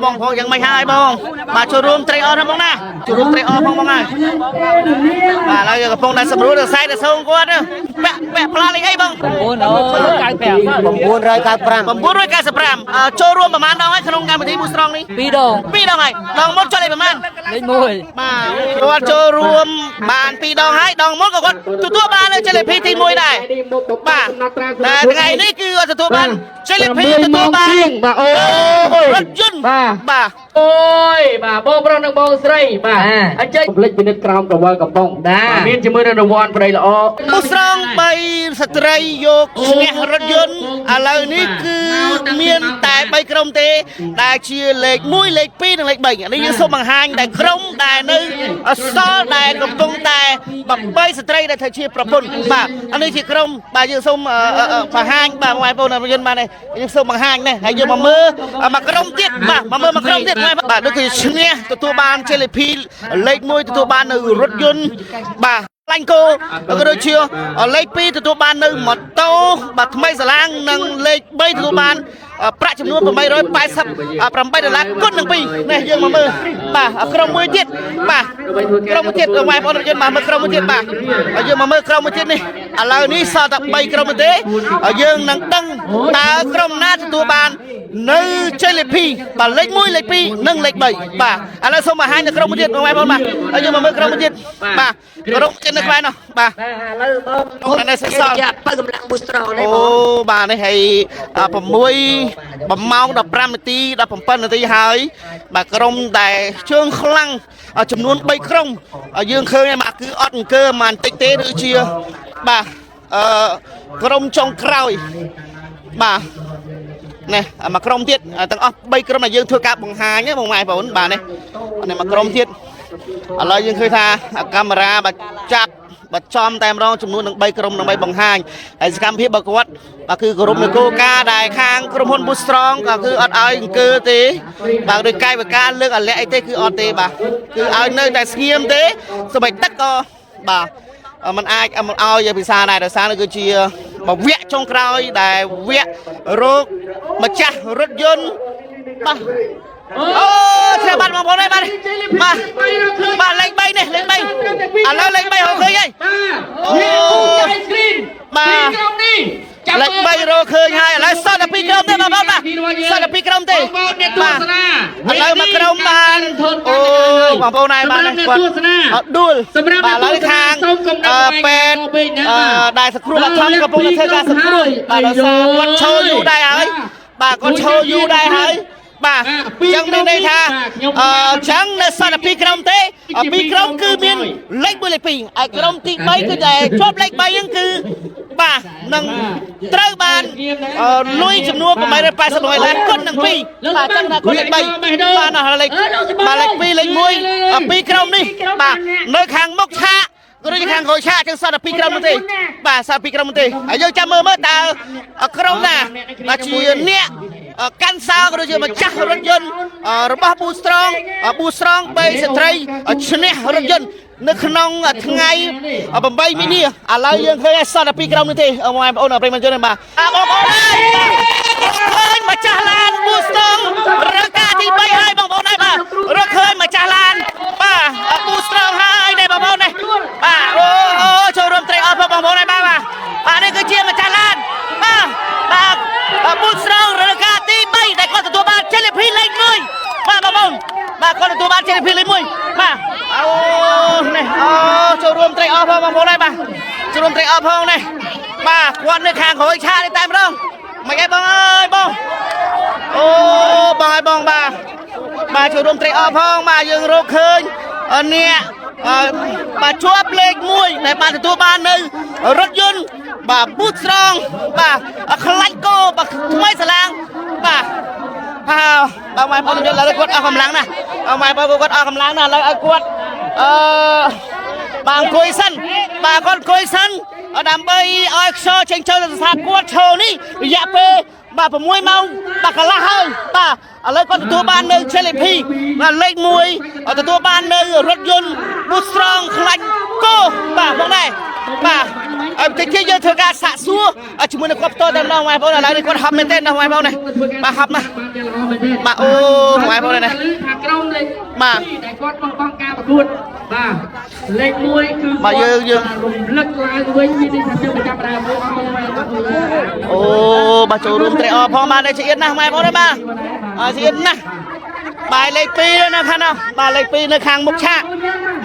បងផងយ៉ាងម៉េចហើយបងបាទចូលរួមត្រេកអរណាបងណាចូលរួមត្រេកអរផងបងហើយបាទឥឡូវយើងកំពុងតែសម្រួលសរសៃទៅសូងគាត់ពាក់ពាក់ផ្លាលេខអីបង 995 995ចូលរួមប្រហែលដងហើយក្នុងកម្មវិធីប៊ូស្រងនេះ 2ដង 2ដងហើយដងមុនចុះលេខប្រហែល លេខ1 បាទគាត់ចូលរួមបាន2ដងហើយដងមុនក៏គាត់ទទួលបាននៅជលភីទី1ដែរបាទតែថ្ងៃនេះគឺគាត់ទទួលបានជលភីទទួលបាន បាទអូយ រថយន្ត បាទ បាទ អូយបាទបងប្រុសនិងបងស្រីបាទអញ្ចឹងកុំភ្លេចពិនិត្យក្រោមកវលកំប៉ុងមានជាមួយនឹងរង្វាន់ប្តីល្អ បុស្រង3ស្ត្រីយកឈ្នះរថយន្តឥឡូវនេះគឺមានតែ3ក្រុមទេ ដែលជាលេខ1លេខ2និងលេខ3នេះយើងសូមបង្ហាញតែក្រុមដែលនៅសល់ដែលកំពុងតែ3ស្ត្រីដែលធ្វើជាប្រពន្ធបាទអានេះជាក្រុមបាទយើងសូមបង្ហាញបាទបងប្អូនរថយន្តបាទនេះយើងសូមបង្ហាញនេះហើយយើងមកមើលមួយក្រុមទៀតបាទមកមើលមួយក្រុមទៀតបាទដូចគឺឈ្នះទទួលបានជលភីលេខ1ទទួលបាននៅរថយន្តបាទ ឡាញ់គោក៏ដូចជាលេខ2ទទួលបាននៅម៉ូតូបាទថ្មីសាឡាងនិងលេខ3ទទួលបានប្រាក់ចំនួន888ដុល្លារគុណនឹង2នេះយើងមកមើលបាទក្រុមមួយទៀតបាទក្រុមមួយទៀតបងប្អូនយើងបាទមើលក្រុមមួយទៀតបាទយើងមកមើលក្រុមមួយទៀតនេះឥឡូវនេះសល់តែ3ក្រុមទេយើងនឹងដឹងតើក្រុមណាទទួលបាននៅជលភីបាទលេខ1លេខ2និងលេខ3បាទឥឡូវសូមបង្ហាញនៅក្រុមមួយទៀតបងប្អូនបាទហើយយើងមកមើលក្រុមមួយទៀតបាទក្រុមទៀតនៅក្បែរនោះបាទ ឥឡូវបង នេះសេសល់ យ៉ាបើកម្លាំងប៊ូស្រងនេះ អូបាទនេះហើយ6ម៉ោង15នាទី17នាទីហើយបាទក្រុមដែលជើងខ្លាំងចំនួន3ក្រុមយើងឃើញហើយបាទគឺអត់អង្គើមិនបន្តិចទេឬជាបាទអឺក្រុមចុងក្រោយបាទនេះមួយក្រុមទៀតទាំងអស់3ក្រុមដែលយើងធ្វើការបង្ហាញបងម៉ែបងប្អូនបាទនេះនេះមួយក្រុមទៀតឥឡូវយើងឃើញថាកាមេរ៉ាបាទចាប់បាទចំតែម្ដងចំនួននឹង3ក្រុមដើម្បីបង្ហាញហើយសកម្មភាពរបស់គាត់បាទគឺគោរពនៅគោលការណ៍ដែលខាងក្រុមហ៊ុន Boost Strong ក៏គឺអត់ឲ្យអង្គើទេបាទឬកាយវិការលើកអាលាក់អីទេគឺអត់ទេបាទគឺឲ្យនៅតែស្ងៀមទេសូម្បីទឹកក៏បាទมันអាចមិនឲ្យភាសាដែរដោយសារនេះគឺជាវគ្គចុងក្រោយដែលវគ្គរោគម្ចាស់រថយន្តបាទអូធ្លាក់បាត់បងប្អូនហើយបាទបាទបាទលេខ3នេះលេខ3ឥឡូវលេខ3ហៅឃើញហើយ បាទ អូ នេះពូចៃស្គ្រីន បាទ ក្រុមនេះចាំ លេខ3រកឃើញហើយឥឡូវសល់តែ2ក្រុមទេបងប្អូនបាទសល់តែ2ក្រុមទេ បងប្អូនអ្នកទស្សនា ឥឡូវមកក្រុមបានអូបងប្អូនហើយបាទ សម្រាប់អ្នកទស្សនា អត់ដួល សម្រាប់ បាទឥឡូវខាង សូមកុំដាក់ ពេទ្យ ពេកណា ដែលសង្គ្រោះបឋមកំពុងតែធ្វើការសង្គ្រោះបាទដោយសារគាត់ឈរយូរដែរហើយបាទគាត់ឈរយូរដែរហើយបាទអញ្ចឹងមានន័យថាអញ្ចឹងនៅសល់តែ2ក្រុមទេ2ក្រុមគឺមានលេខ1លេខ2ហើយក្រុមទី3គឺតែជាប់លេខ3ហ្នឹងគឺបាទនឹងត្រូវបានលុយចំនួន888ដុល្លារគុណនឹង2បាទអញ្ចឹងណាគុណលេខ3បាទនោះលេខបាទលេខ2លេខ1 2ក្រុមនេះបាទនៅខាងមុខឆាកក៏ដូចជាខាងក្រោយឆាកចឹងសល់តែ2ក្រុមនោះទេបាទសល់2ក្រុមនោះទេហើយយើងចាំមើលមើលតើក្រុមណាបាទជាអ្នកកាន់សោក៏ដូចជាម្ចាស់រថយន្តរបស់ប៊ូស្រងប៊ូស្រង3ស្ត្រីឈ្នះរថយន្តនៅក្នុងថ្ងៃ8មីនាឥឡូវយើងឃើញសល់តែ2ក្រុមនោះទេបងប្អូនប្រិយមិត្តជនបាទបងប្អូនហើយឃើញម្ចាស់ឡានប៊ូស្រងរកការទី3ហើយបងប្អូនហើយបាទរកឃើញម្ចាស់ឡានបាទប៊ូស្រងហើយនេះបងប្អូននេះបាទអូចូលរួមត្រេកអរផងបងប្អូនហើយបាទបាទនេះគឺជាម្ចាស់ឡានបាទបាទប៊ូស្រងរកការទី3ដែលគាត់ទទួលបានជលភីលេខ1បាទបងប្អូនបាទគាត់ទទួលបានជលភីលេខ1បាទអូនេះអូចូលរួមត្រេកអរផងបងប្អូនហើយបាទចូលរួមត្រេកអរផងនេះបាទគាត់នៅខាងក្រោយឆាកនេះតែម្ដងមិនអីបងអើយបងអូបងអើយបងបាទបាទចូលរួមត្រេកអរផងបាទយើងរកឃើញអ្នកបាទជាប់លេខ1ដែលបានទទួលបាននៅរថយន្តបាទប៊ូតស្រងបាទខ្លាញ់គោបាទថ្មីសាឡាងបាទបាទបងប្អូនយើងឥឡូវគាត់អស់កម្លាំងណាស់បងប្អូនគាត់អស់កម្លាំងណាស់ឥឡូវឲ្យគាត់អឺបាទអង្គុយសិនបាទគាត់អង្គុយសិនដើម្បីឲ្យខ្យល់ចេញចូលទៅស្ថានគាត់ឈរនេះរយៈពេលបាទ6ម៉ោងបាទកន្លះហើយបាទឥឡូវគាត់ទទួលបាននៅជលភីបាទលេខ1ទទួលបាននៅរថយន្តប៊ូស្រងខ្លាញ់គោបាទបងដែរ បាទឲ្យបន្តិចទៀតយើងធ្វើការសាកសួរជាមួយនឹងគាត់ផ្ទាល់តែម្ដងបងប្អូនឥឡូវនេះគាត់ហប់មែនទេណាបងប្អូនណាបាទហប់ណាស់បាទអូបងប្អូនណា ថាក្រុមលេខ បាទ 2ដែលគាត់បោះបង់ការប្រកួតបាទលេខ1គឺ បាទយើងយើង រំលឹកឡើងវិញមានន័យថាយើងប្រចាំដើមអូ អូបាទចូលរួមត្រេកអរផងបាទនេះជាអៀនណាស់បងប្អូនបាទអើជាអៀនណាស់បាទលេខ2នៅខាងនោះបាទលេខ2នៅខាងមុខឆាក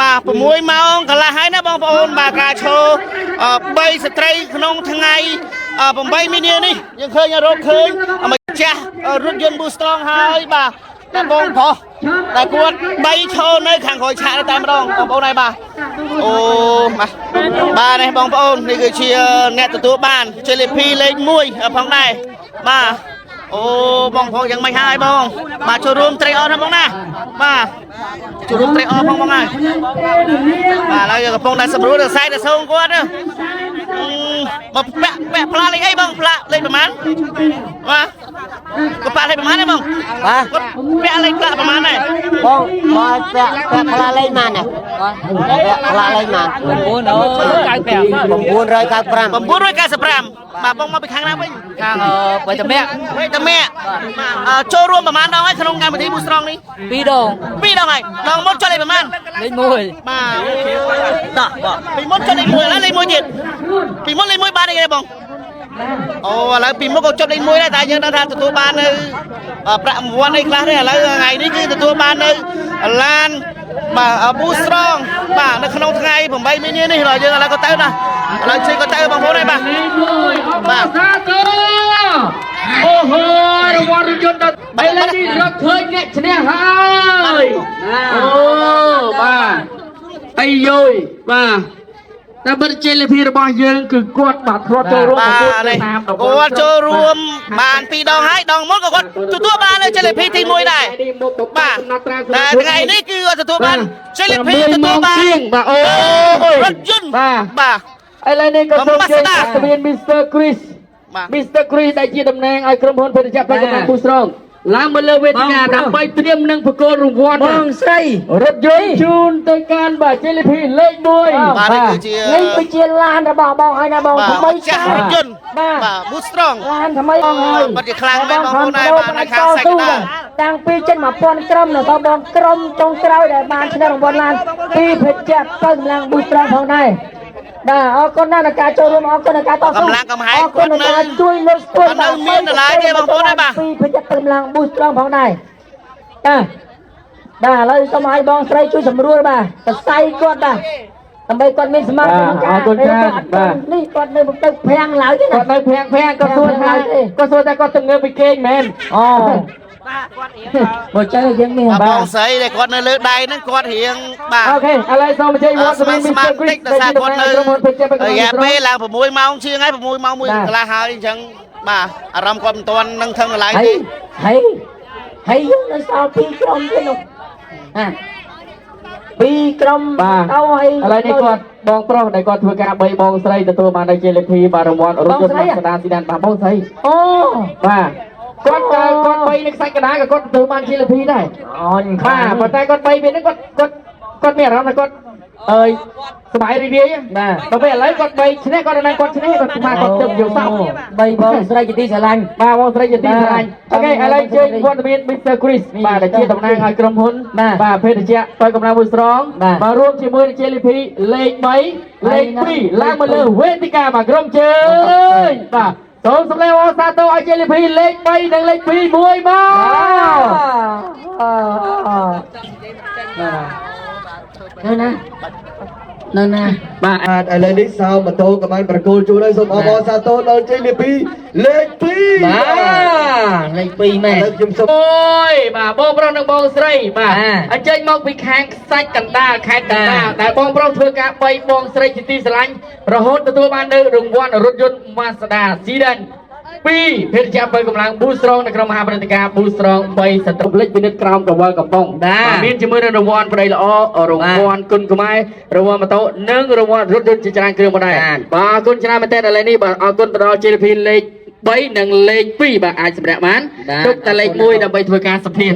បាទ6ម៉ោងកន្លះហើយណាបងប្អូនបាទការឈរ3ស្ត្រីក្នុងថ្ងៃ8មីនានេះយើងឃើញរកឃើញម្ចាស់រថយន្ត Boostrong ហើយបាទតែបងប្រុសតែគាត់3ឈរនៅខាងក្រោយឆាកនេះតែម្ដងបងប្អូនហើយបាទអូបាទបាទនេះបងប្អូននេះគឺជាអ្នកទទួលបានជលភីលេខ1ផងដែរបាទអូបងប្អូនយ៉ាងម៉េចហើយបងបាទចូលរួមត្រេកអរណាបងណាបាទចូលរួមត្រេកអរផងបងហើយបាទឥឡូវយើងកំពុងតែសម្រួលសរសៃទៅសងគាត់ណាមកពាក់ពាក់ផ្លាកលេខអីបងផ្លាកលេខប្រហែលបាទគាត់ពាក់លេខប្រហែលទេបង បាទ គាត់ពាក់លេខផ្លាកប្រហែលដែរ បងបងពាក់ពាក់ផ្លាលេខម៉ានណាពាក់ផ្លាលេខម៉ាន995 995បាទបងមកពីខាងណាវិញ ខាងបៃតមាក់ វេតាមេចូលរួមប្រហែលដងហើយក្នុងកម្មវិធីប៊ូស្រងនេះ ពីរដង ពីរដងហើយដងមុនចុះលេខប្រហែល លេខ1 បាទតោះបងពីមុនចុះលេខ1ឥឡូវលេខ1ទៀតពីមុនលេខ1បានអីទេបងអូឥឡូវពីមុនក៏ចុះលេខ1ដែរតែយើងដឹងថាទទួលបាននៅប្រាក់រង្វាន់អីខ្លះទេឥឡូវថ្ងៃនេះគឺទទួលបាននៅឡានបាទប៊ូស្រងបាទនៅក្នុងថ្ងៃ8មីនានេះដល់យើងឥឡូវក៏ទៅណាឥឡូវជិះក៏ទៅបងប្អូនហើយបាទ លេខ1អបអរសាទរអូហូរង្វាន់រថយន្តដល់ឥឡូវនេះរកឃើញអ្នកឈ្នះហើយអូបាទអាយយបាទតែបរិជ័យលេភីរបស់យើងគឺគាត់បាទធ្លាប់ចូលរួម បា ប្រកួត ទនេះ តាមតំបន់ គាត់ចូលរួមបានពីរដងហើយដងមុនក៏គាត់ទទួលបាននៅជលភីទី1ដែរបាទតែថ្ងៃនេះគឺគាត់ទទួលបានជលភីទទួលបាន បាទអូ រថយន្ត បាទ បាទ ឥឡូវនេះក៏សូមជើញ បាទ អត្តមាន Mr. Chris បាទ Mr. Chris ដែលជាតំណាងឲ្យក្រុមហ៊ុនភេសជ្ជៈផលិតកម្មពូស្រងឡើងមកលើវេទិកាដើម្បីត្រៀមនឹងប្រគល់រង្វាន់ បងស្រី រថយន្តជូនទៅកាន់បាទជលភីលេខ1 បាទនេះគឺជា នេះគឺជាឡានរបស់បងហើយណាបង បាទ ថ្មី ម្ចាស់រថយន្ត បាទ បាទ Boostrong ឡានថ្មីបងហើយ បាត់ជាខ្លាំងមែនបងប្អូនហើយបាទនៅខាងសាច់កណ្ដាល តាំងពីចិន1000ក្រុមនៅដល់បងក្រុមចុងក្រោយដែលបានឈ្នះរង្វាន់ឡានពីភេទជ្ជៈទៅកម្លាំងប៊ូស្រងផងដែរបាទអរគុណណាស់ក្នុងការចូលរួមអរគុណក្នុងការតស៊ូ កម្លាំងកំហែង អរគុណក្នុងការជួយលើកស្ទួយ គាត់នៅមានតម្លៃទេបងប្អូនហើយបាទ ពីភេទជ្ជៈទៅកម្លាំងប៊ូស្រងផងដែរបាទបាទឥឡូវសូមឲ្យបងស្រីជួយសម្រួលបាទសរសៃគាត់បាទដើម្បីគាត់មានសមត្ថភាពក្នុងការ បាទអរគុណច្រើនបាទ នេះគាត់នៅទៅភាំងឡើយទេណា គាត់នៅភាំងភាំងគាត់សួរថាគាត់សួរតែគាត់ទៅងើបពីគេងមែន អូមកចឹងយើងមាន បាទបងស្រីដែលគាត់នៅលើដៃហ្នឹងគាត់រៀងបាទ អូខេឥឡូវសូមអញ្ជើញវត្ត ស្ មាន មានស្មាន Mr. Chris តិចដោយសារគាត់នៅ ក្រុមហ៊ុនភេសជ្ជៈ រយៈពេលឡើង6ម៉ោងជាងហើយ6ម៉ោងមួយកន្លះហើយអញ្ចឹងបាទអារម្មណ៍គាត់មិនទាន់នឹងថឹងកន្លែង ហើយ ទេ ហើយហើយយើងនៅសល់ពីរក្រុមទៀតនោះអាពីរក្រុម បាទ ទៅហើយ ឥឡូវនេះគាត់បងប្រុសដែលគាត់ធ្វើការ3បងស្រីទទួលបាននៅជាលេខពីបាទរង្វាន់រថយន្តកណ្ដាលស៊ីដានបាទបងស្រី អូ បាទគាត់កើតគាត់បីនៅខ្សាច់កណ្ដាលក៏គាត់ទទួលបានជាលភីដែរ អូន បាទប៉ុន្តែគាត់បីពេលហ្នឹងគាត់គាត់គាត់មានអារម្មណ៍ថាគាត់អើយសប្បាយរីករាយ បាទ ដល់ពេលឥឡូវគាត់បីឈ្នះគាត់ដល់គាត់ឈ្នះគាត់ស្មានគាត់ទៅយកសោក បីបងស្រីជាទីស្រឡាញ់ បាទបងស្រីជាទីស្រឡាញ់ បាទ អូខេឥឡូវជើញវត្តមាន Mr. Chris បាទដែលជាតំណាងឲ្យក្រុមហ៊ុន បាទ បាទភេទជ្ជៈបើកម្លាំងមួយស្រង បាទ បាទរួមជាមួយនឹងជាលភីលេខ3លេខ2ឡើងមកលើវេទិកាបាទក្រុមជើញបាទសូមសម្លេងអរសាទរឲ្យជលភីលេខ3និងលេខ2មួយមក នៅណានៅណា បាទ បាទឥឡូវនេះសោម៉ូតូក៏បានប្រគល់ជូនហើយសូមអបអរសាទរដល់ជ័យលាភីលេខ2 បាទលេខ2មែន ឥឡូវខ្ញុំសូម អូយបាទបងប្រុសនិងបងស្រីបាទ បាទ អញ្ជើញមកពីខាងខ្សាច់កណ្ដាលខេត្តកណ្ដាល បាទ ដែលបងប្រុសធ្វើការបីបងស្រីជាទីស្រឡាញ់រហូតទទួលបាននៅរង្វាន់រថយន្ត Mazda Sedan 2ភេទជ្ជៈបើកម្លាំងប៊ូស្រងនៅក្នុងមហាព្រឹត្តិការណ៍ប៊ូស្រង3សត្វលិចពិនិត្យក្រោមកវលកំប៉ុង បាទ មានជាមួយនឹងរង្វាន់ប្តីល្អរង្វាន់គុណខ្មែររង្វាន់ម៉ូតូនិងរង្វាន់រថយន្តជាច្រើនគ្រឿងផងដែរ បាទ បាទអរគុណច្រើនមែនទែនឥឡូវនេះបាទអរគុណទៅដល់ JLP លេខ3និងលេខ2បាទអាចសម្រាប់បាន បាទ ទុកតែលេខ1ដើម្បីធ្វើការសម្ភាសន៍